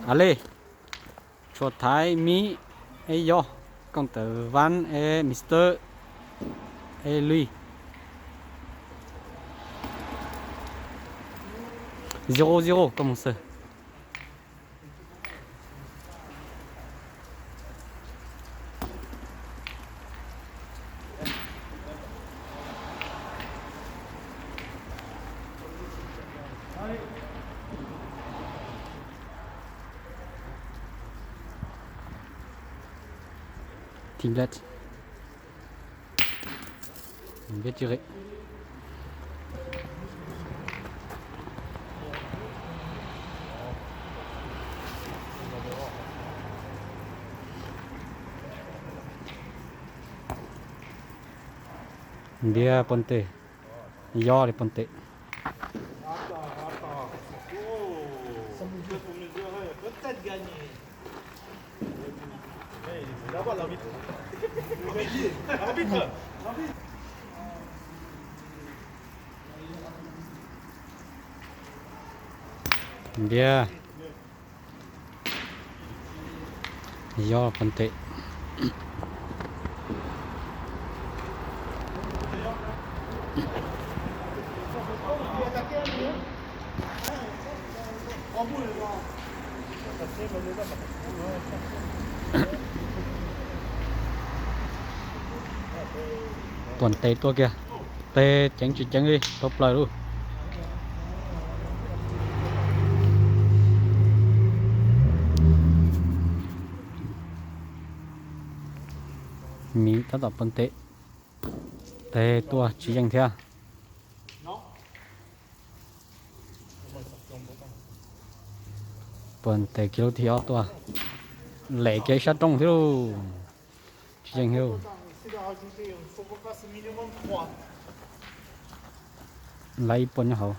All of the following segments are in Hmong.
A le, Tshuav Thaiv, Mib, es Yob, Kooj Tawm, Vab, es Mister, es Luis. Zero zero, koj mus xwb. Team Red. Red tsis qi. Ntiab poj nte, Yob li poj nte. Ntiab, Yob poj nte. Poj nte tuaj kiag, teg ceev tsis ceev li, dhau plaws lawm. Mib tab tom poj nte, teg tuaj tsis yeej thiab. Poj nte kiag lub thib ob tuaj, lem kiag ib sab rooj thiab lauj. Tsis yeej thiab lauj. Lawv ib puas nyob hauv.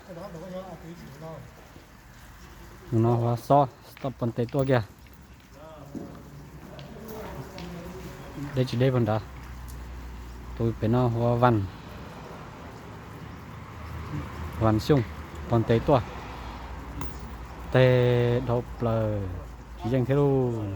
Tus no hu ua Xob, stop poj nte tuaj kiag. Deb tsis deb puag nrad. Tus pem no hu ua Vas, Vas Xyooj, poj nte tuaj. Teg dhau plaws, tsis yeej thiab lauj.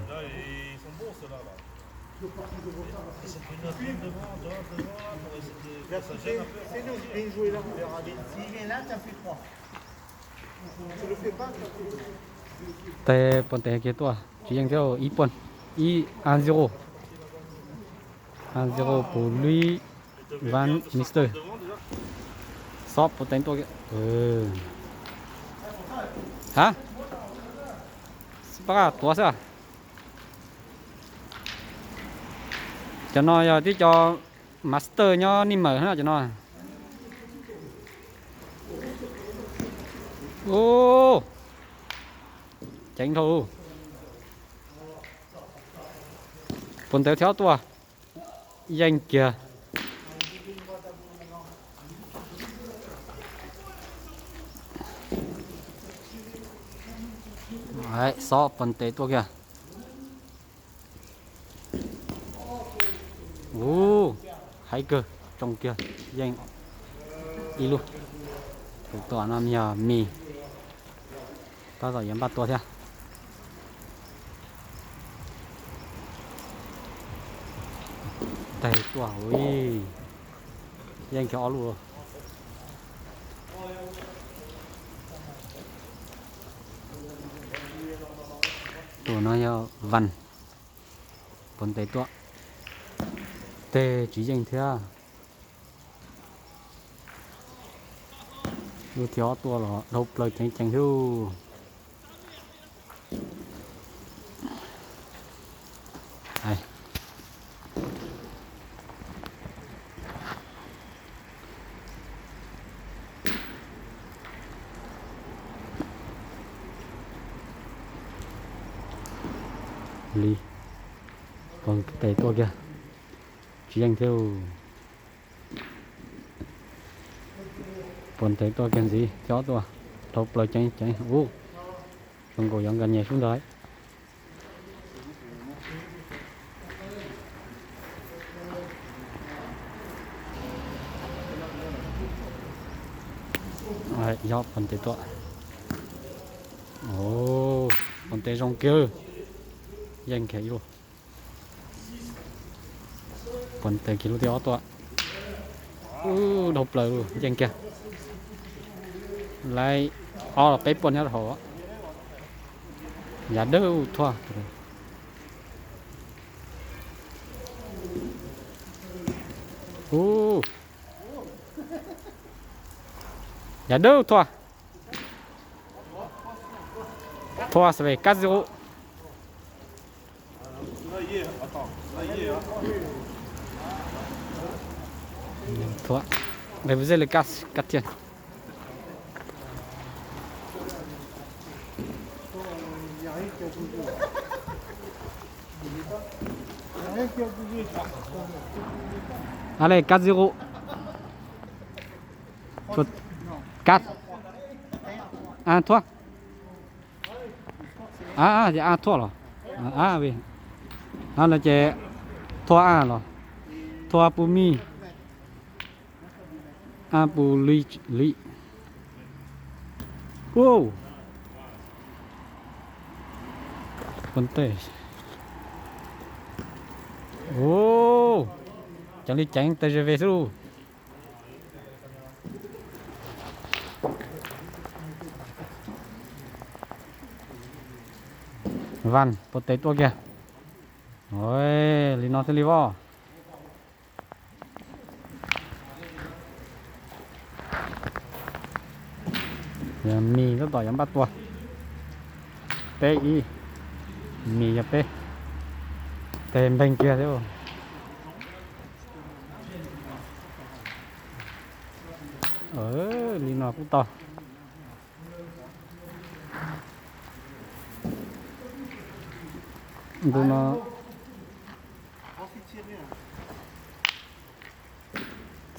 Teg poj nte kiag tuaj tsis yeej thiab, ib puas, ib, a zero, a zero puv Luis, Vas, Mister. Xob poj nte tuaj kiag. Ha, xab pab tuav xwb. Cov no yog tib co master nyob Nij Mawm na cov no. Ub, ceev dhau. Poj nte thib ob tuaj, yeej kiag. Xob poj nte tuaj kiag. Ub, haib kawg, tsoo kiag, yeej ib lub. Tus tuaj no yog Mis, tab tom yuav npaj tua thiab. Teg tuaj, ui, yeej kiag ob lub. Tus no yog Vas, poj nte tuaj, teg tsis yeej thiab. Lub thib ob tuaj los dhau plaws ceev ceev thiab. Li, poj nte tuaj kiag, tsis yeej thiab. Poj nte tuaj kiag ntxiv, thib ob tuaj, dhau plaws ceev ceev ub. Zoo nkaus yuav nkag nyias sub ntag. Yog poj nte tuaj. Ub, Pos tes zoo kiag, yeej kiag ib lub. Pos tes kiag lub thib ob tuaj. Ub, dhau plaws, yeej kiag. Lawv ob los peb puas nyob rau hauv. Yav dawb thuaj. Ub, yav dawb thuaj. Thuaj xav kab zib qub. Thuaj, le zeb le kab, kab thiaj. A le kab zib qub. Kab, a thuaj. A, a thuaj los, a, a ces thuaj a los, thuaj pus mij, a pus lwj, lwj. Ub, pos tes, ub, ceev li ceev tes ze ve xwb lauj. Vas, pos tes tuaj kiag. Li no thiaj li voj. Yog mis tab tom yuav npaj tua. Peb ib, mis yog peb. Tes npeeg kiag thiab. Li no kuj tau. Ntu no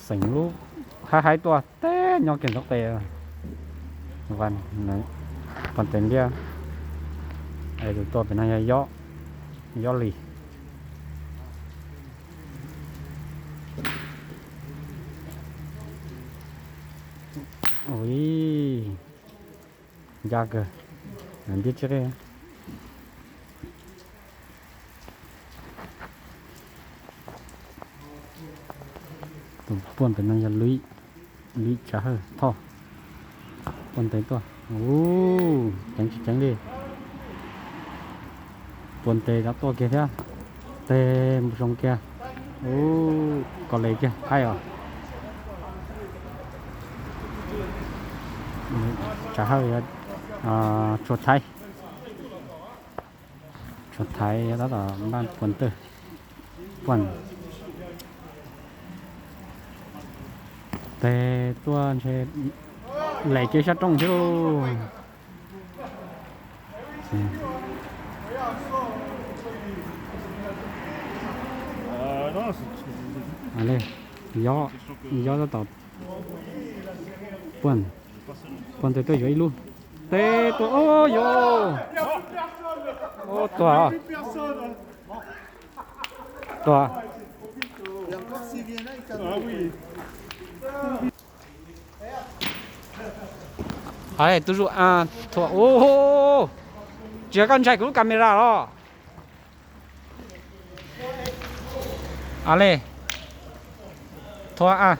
xeem lub haib haib tuaj teb nyob kiag ntxoov qes. Vas, pos tes ntiab. Tus tuaj pem no yog Yob, Yob Lis. Ua li, ncaj kawg, ntiab tsis qis. Tus puaj ntawm no yog Lwm, Lwm Tsav Hawj Thoj. Puaj ntes tuaj, ub, ceev tsis ceev li. Puaj ntes rov tuaj kiag thiab. Tes mus zoo kiag. Ub, kos les kiag haib os. Tsav Hawj, Tshuas Thaib. Tshuas Thaib tab tom npaj puaj ntawj, puaj tes tuaj ntshe lem kiag sab rooj thiab lauj. Yob, Yob tab tom puaj, puaj tes tuaj yuav ib lub. Tes tuaj, o, yuav. Tuag. Tuag. Tub Zuj, a, Thuam, u, tsis yog koj ntshai kuv lub camera los? A le, Thuam a.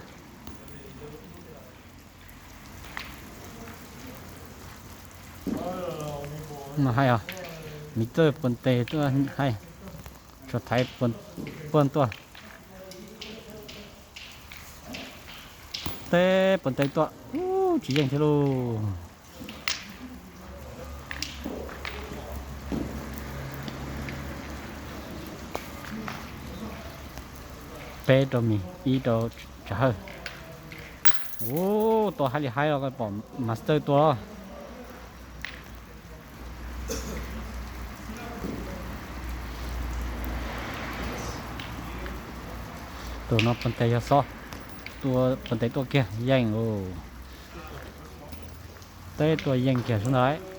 Haib os, miv txawj puas tes tuaj haib, Tshuas Thaib puaj tuaj. Teb puas tes tuaj, u, tsis yeej thiab lauj. Peb rau mis, ib rau Tsav Hawj. U, tua haib li haib los pom master tua los. Tus no puas tes yog xob, tua puas tes tuaj kiag yeej. Teb tuaj yeej kiag sub ntawd.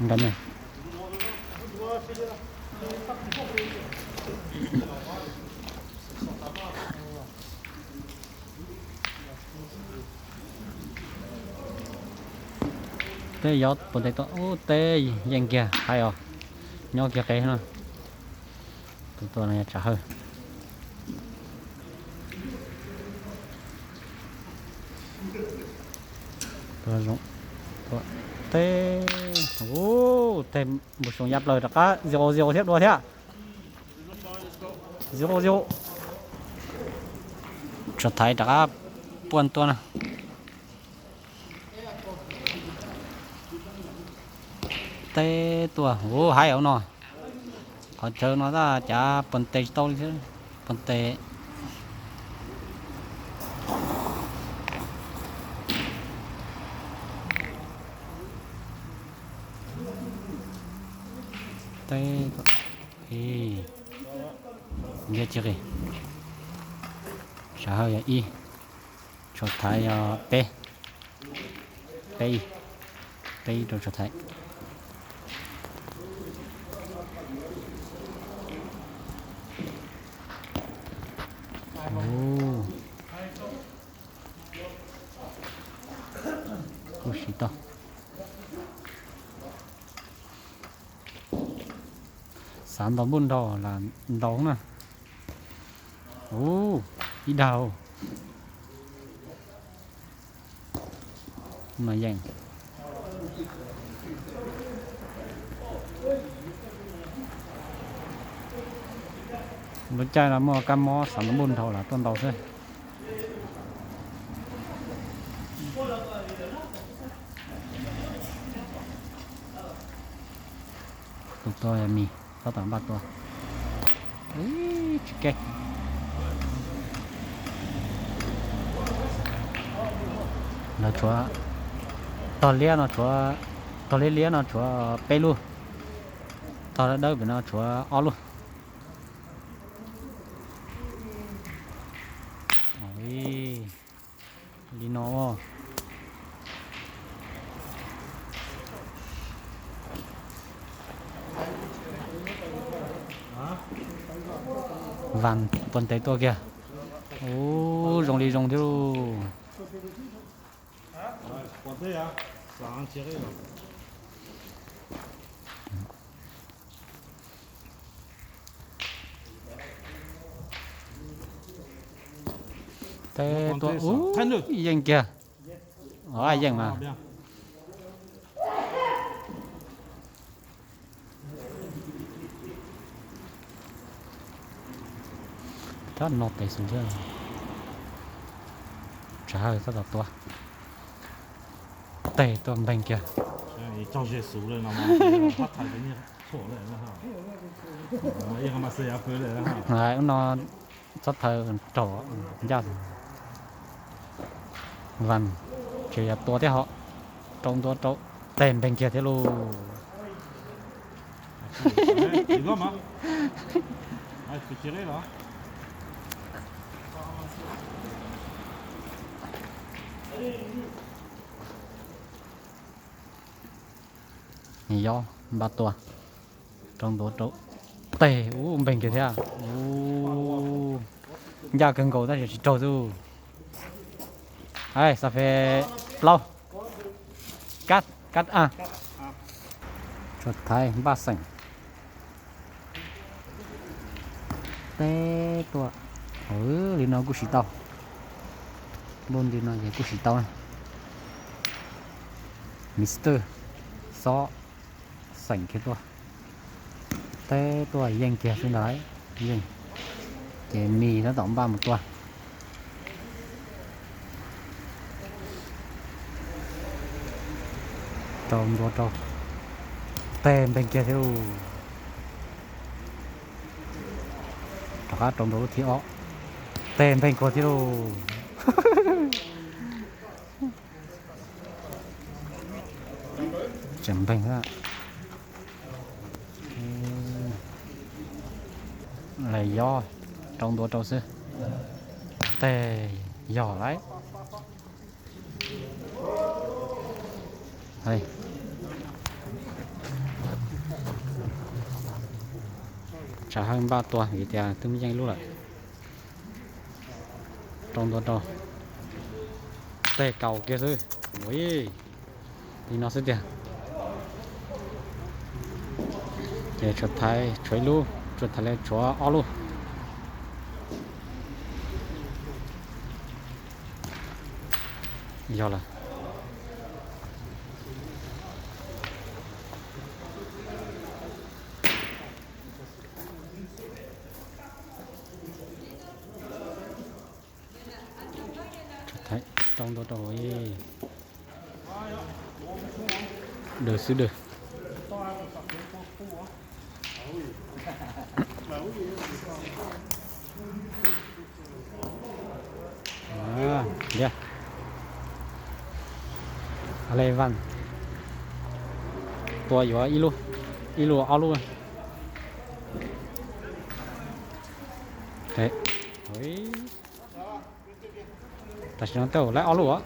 Nkawd ne, Teb yob puag nte tuaj ub, teb yeej kiag hais os, nyob kiag qe no. Tus tuaj no yog Tsav Hawj. Teb, ub, teg npus soos ya plaws rov qab zero zero thiab dua thiab. Zero zero. Tshuav thaiv rov qab puag tuaj na. Teb tuaj, ub, haib ub no. Qhov chaw no tab cav pos tes tsis tau li thiab. Pos tes. Teb, ntiab tsis qis. Tsav Hawj yog ib, Tshuav Thaiv yog peb, peb ib, peb ib rau Tshuav Thaiv. Kuj siv tau. Xav ntaus npuj nrau las ntaus na. Ub, ib dag. No yeej. Lub caij no muaj kab mob xav ntaus npuj nrau las tuaj ntaus xwb. Tus tua yog Mis, tab tom npaj tua. Tsis ke. Lawv tshuav, tog liab no tshuav, tog liab liab no tshuav peb lub, tog dawb dawb pem no tshuav ob lub. Li no. Vas pos tes tuaj kiag. Ub, zoo li zoo thiab lauj. Teb tuaj, ub, yeej kiag. Yeej mas. Rab no tes xus thiab. Tsav Hawj tab tom tua. Teg tuaj npeeg kiag. Ub no txhob thawb raug ncaj. Vas tseem yog tua thiab ho. Rau ntua rau, teg npeeg kiag thiab lauj. Yob npaj tua, rau ntua rau, teg, ub, npeeg kiag thiab. Ub, ncaj kawg nkaus tab sis tsis raug xwb. Xav fes plaub, kab, kab a. Tshuav Thaiv npaj xeem. Teb tuaj, li no kuj siv tau. Npuj li no ces kuj siv tau. Mister Xob xeem kiag tuaj. Teb tuaj yeej kiag xwb ntag, yeej. Ces Mis tab tom npaj mus tua. Rau ntua rau, teg npeeg kiag thiab lauj. Rov qab rau ntua lub thib ob, teg npeeg kiag thiab lauj. Tseem npeeg xwb. Los yog rau ntua rau xwb. Teg yog lawm. Tsam Hawj npaj tua vim tias twb muaj yeej ib lub lawm. Rau ntua rau. Tej kaus kiag xwb. Ui, li no xwb tiag. Ces tshuav Thaiv tshuav ib lub, tshuav Thaiv li tshuav ob lub. Yog lawm. Thaiv tau ntua rau. Dawg xwb dawg. Liab. Alex Vaj tua yuav ib lub, ib lub ob lub. Tam sim no tej zaum laib ob lub os.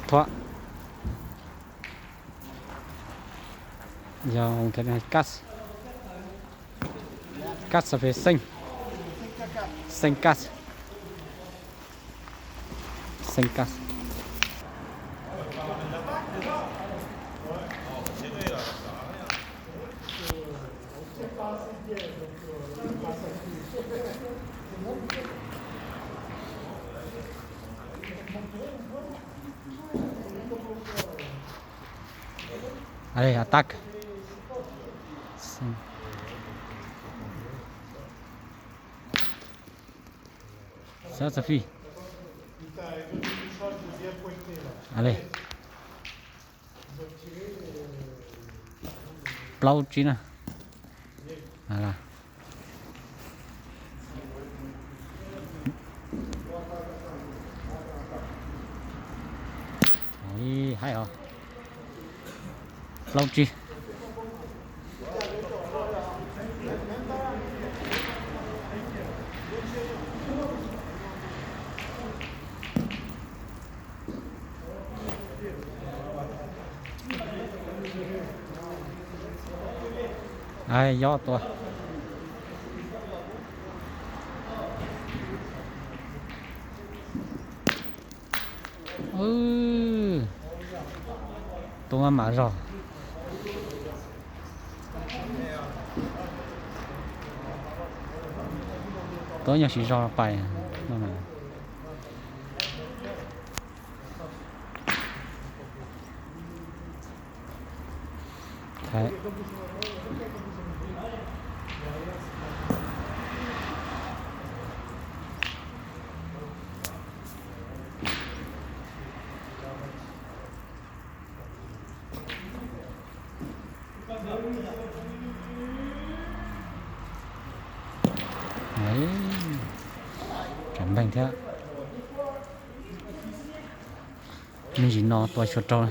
Thuam. Yog kas, kas xab fis xeej, xeej kas. Xeej kas. Ale, atak. Xab xab fij. Ale. Plaub tsib na. Haib os. Plaub tsib. Ai, yob tua. Tua maj mam zog. Tua nyuag siv zog pais no. Tsam npeeg thiab. Me ntsis no tua tsis tau.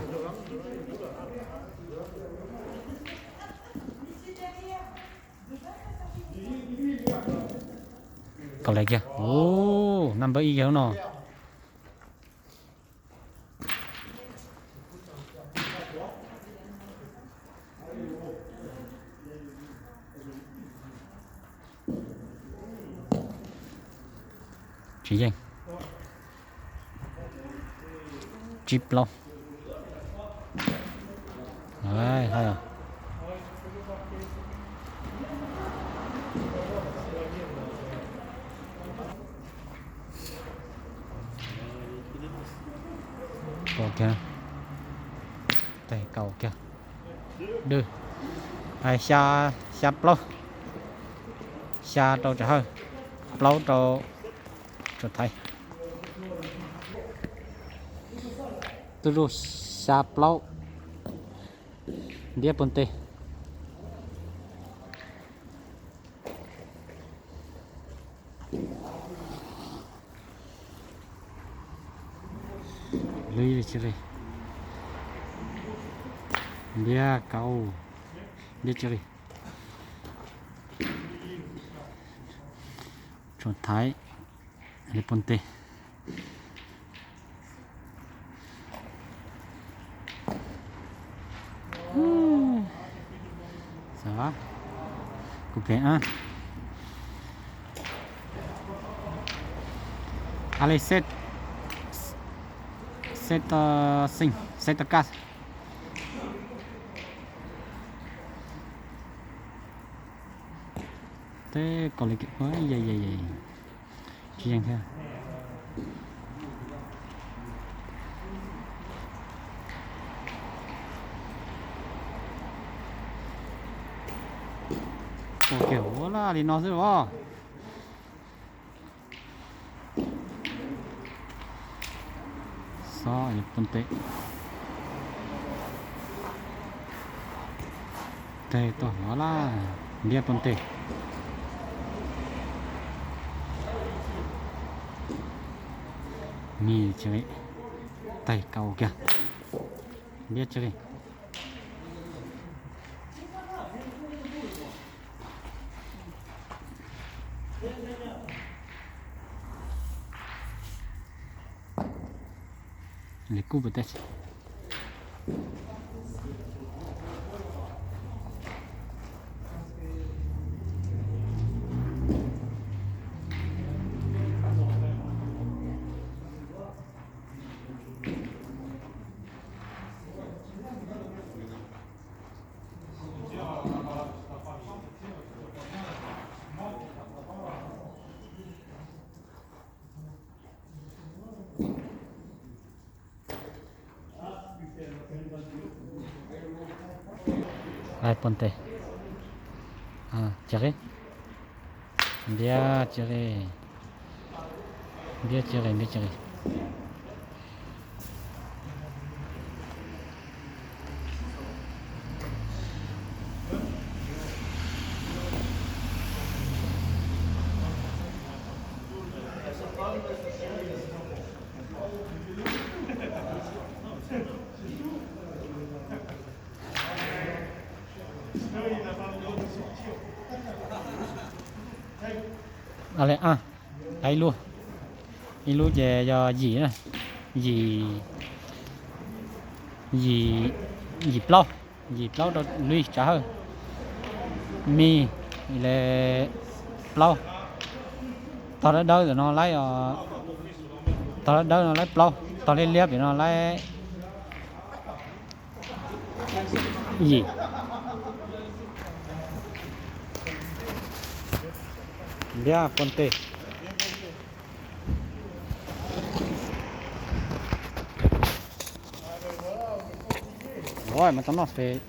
Kaus lais kiag. Number ib yawg no. Tsis yeej. Tsib plaub. Pom kiag, tes kaus kiag. Dwb. Xya, xya plaub. Xya rau Tsam Hawj, plaub rau Tsam Thaiv. Twb lub xya plaub. Ntiab puag ntej. Lub ib li tsi li. Ntiab kaub, ntiab tsi li. Tsam Thaiv, li puag ntej. Kuv pem a. Ali set, set, set kas. Teb kaus li, tsis yeej thiab. Ua kiag ua laj li no xwb los. Xob pon tes. Teg tuaj hov laj, ntiab pon tes. Ni tsis li, teg kaus kiag, ntiab tsis li. Li kuj pus teb. Pon tes. Tsis li. Ntiab tsis li. Ntiab tsis li, ntiab tsis li. Li a, ib lub, ib lub ces yog yim, yim, yim, yim plaub, yim plaub rau Luis Tsav Hawj. Mis li plaub. Tog dawb dawb no laib, tog dawb dawb no laib plaub, tog liab liab pem no laib yim. Ntiab pon tes. Ua mas tau noj fes.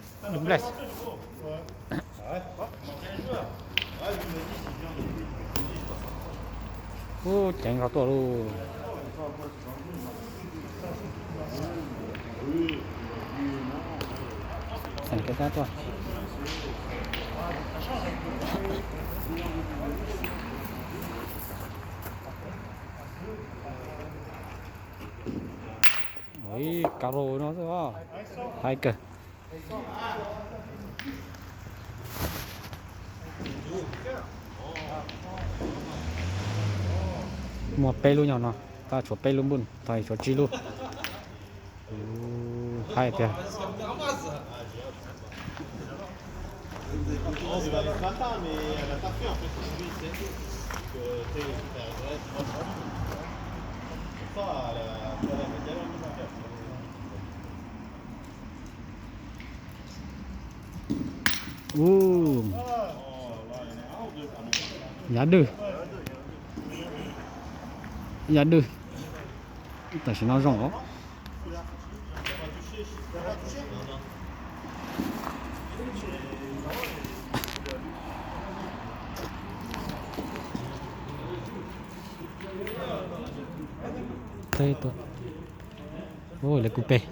Ub, ceev zog tuaj lauj. Xeem kev tab tuaj. Ib kab rau no xwb os, haib kawg. Muaj peb lub nyob no, tab tshuav peb lub npuj, tau tshuav tsib lub. Haib tiag. Ub, yav dwj, yav dwj, tam sim no zoo os. Teb tuaj. Ub, lawv kuj pem.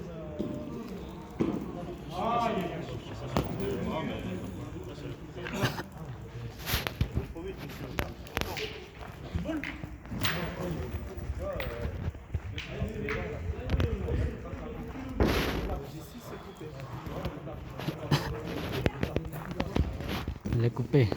Lawv kuj pem.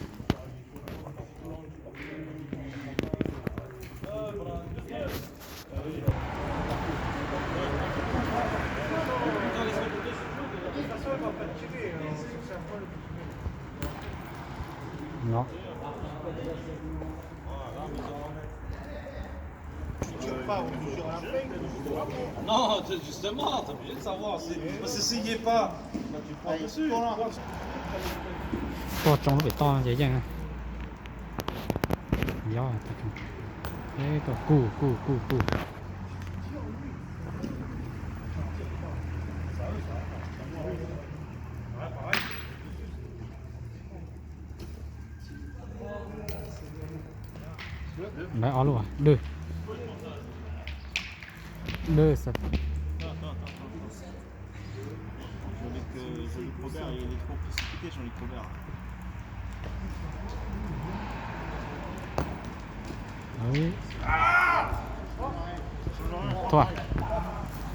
No. Non, justement, t'es obligé de savoir. C'est parce que s'il y est pas, bah, tu prends dessus. Tuaj tsoo lub pem toj ces yeej. Yob, kuj kuj kuj kuj. Lawv ob lub, dwj, dwj. Jean-Luc, euh, Jean-Luc Robert, il est trop précipité, Jean-Luc Robert. Thua,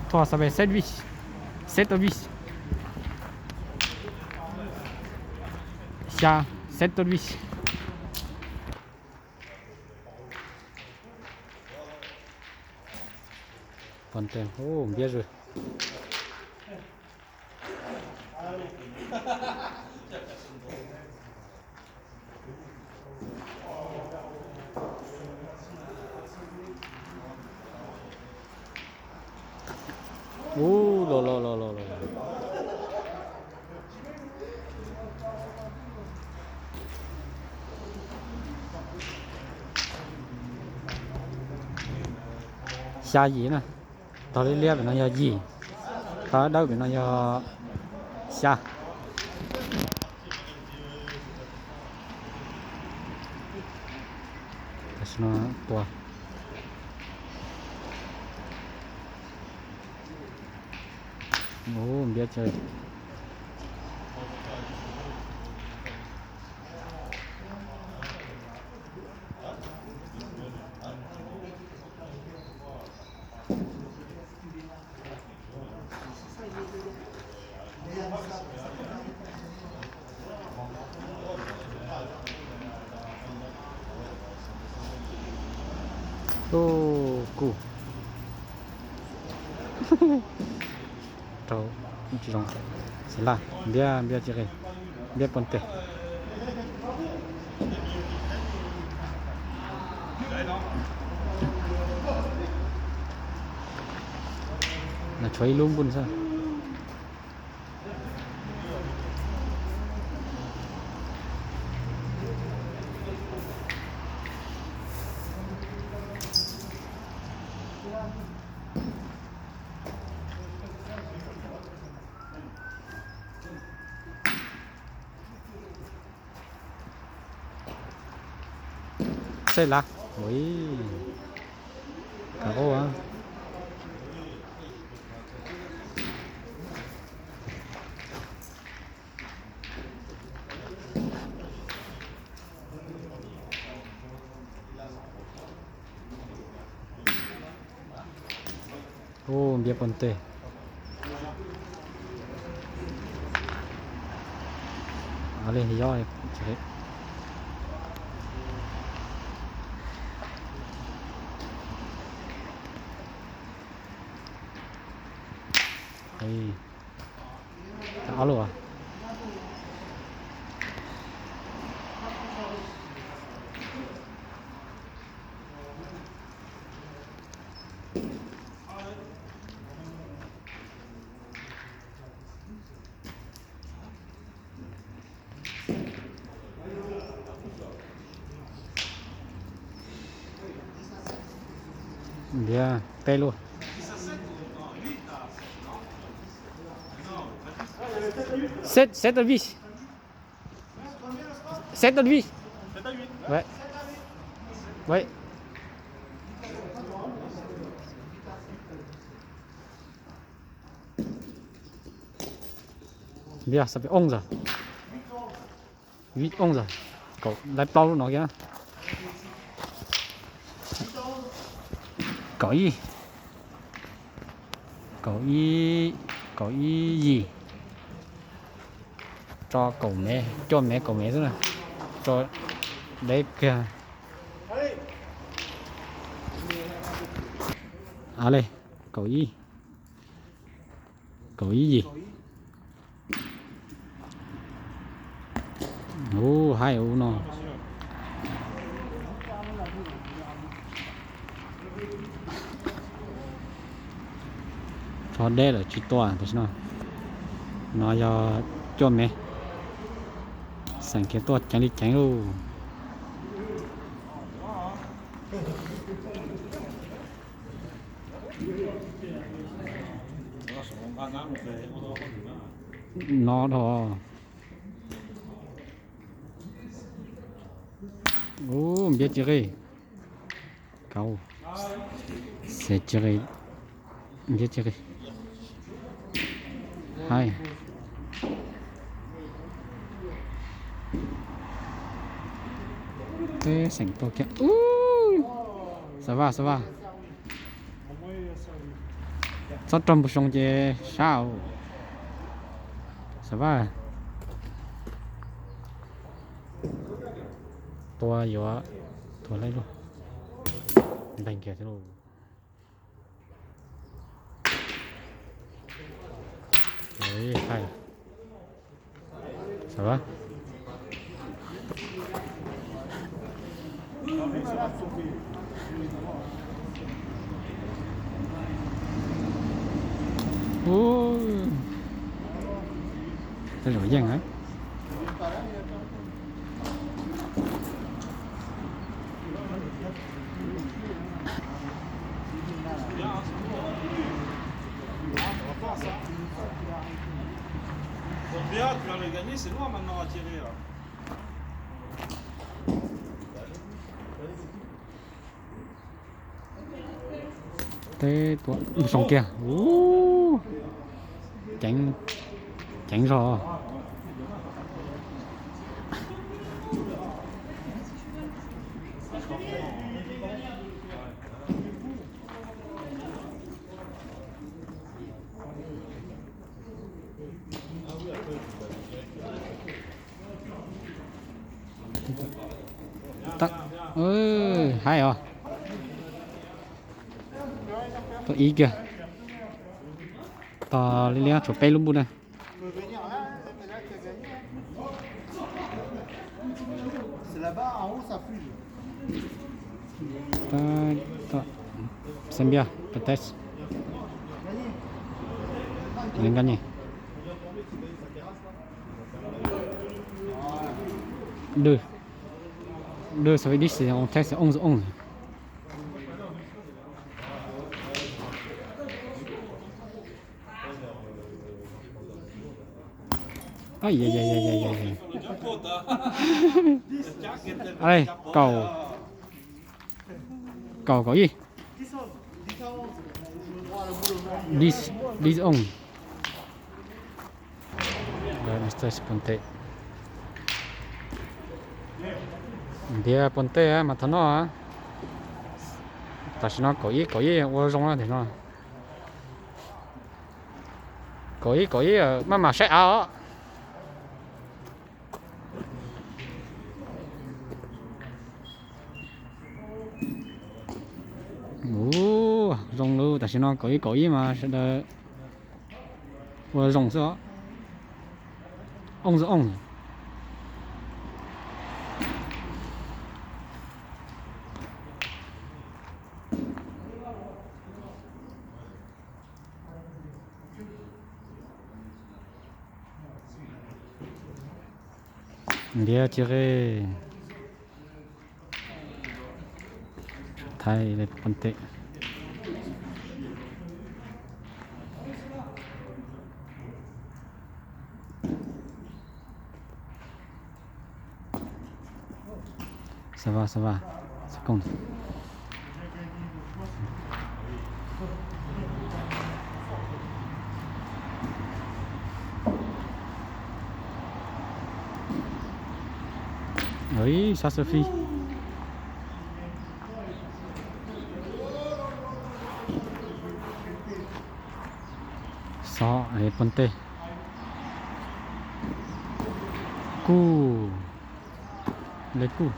thua, ça fait sept huit. Sept huit. Xya, sept huit. Pom tes, ub, npiab zwg. Ub, los los los los los. Xya yim na. Tog liab liab pem no yog yim, tog dawb pem no yog xya. Tam sim no tua. Ub, npiab tsawv. Ub, kuj rau tsis zoo. Xeev Laaj npiab, npiab tsis qi, npiab poob tes. Nws tshuav ib lub npun xwb. Xeev Laaj, ui, kawg ua. Ub, npiab poob tes. Li yob. Ob lub. Ntiav peb lub. Sept, sept à huit. Sept à huit. Ouais. Ouais. Ntiav, ça fait onze à. Huit onze à. Kaum, lawv plaub lub no kiag. Kaum ib. Kaum ib, kaum ib yim. Tso kaum mev, cuaj mev kaum mev xwb na. Tso deb kiag. A le, kaum ib. Kaum ib yim. Ub, haib ub no. Tsho deb lawm tsis tua tam sim no. No yog cuaj mev. Xeem kiag tuaj ceev li ceev lauj. No dhau. Ub, npiab tsis qig. Kauv. Xeem tsis qig. Npiab tsis qig. Haib. Peb xeem tua kiag. Ub, xav vaj xav vaj. Txhob raug npua xyoo ces sab. Xav vaj. Tua yuav tua laib luaj. Npeeg kiag xwb lauj. Haib. Xav vaj. Ub, tej zaum yeej na. Teb tua zoo kiag. Ub, ceev, ceev zog. Haib os. Tau ib kiag. Tog li li tshuav peb lub npuj na. Xav npiab, pes tes. Nkaj nyi. Dw, dw xav dis on test on on. Kaum, kaum ib. Dis, dis on. Ntiav pua ntej mas thaum no. Tam sim no kaum ib, kaum ib ua zoo na tam sim no. Kaum ib, kaum ib, maj mam saib av os. Ub, zoo lawm, tam sim no kaum ib kaum ib mas sawv daws ua zoo xwb os. On xwb on. Ntiav tsis qi. Thaij li pua ntej. Xav vaj, xav vaj, xav kooj. Ib sab xab fib. Xov pua ntej. Kuj, le kuj.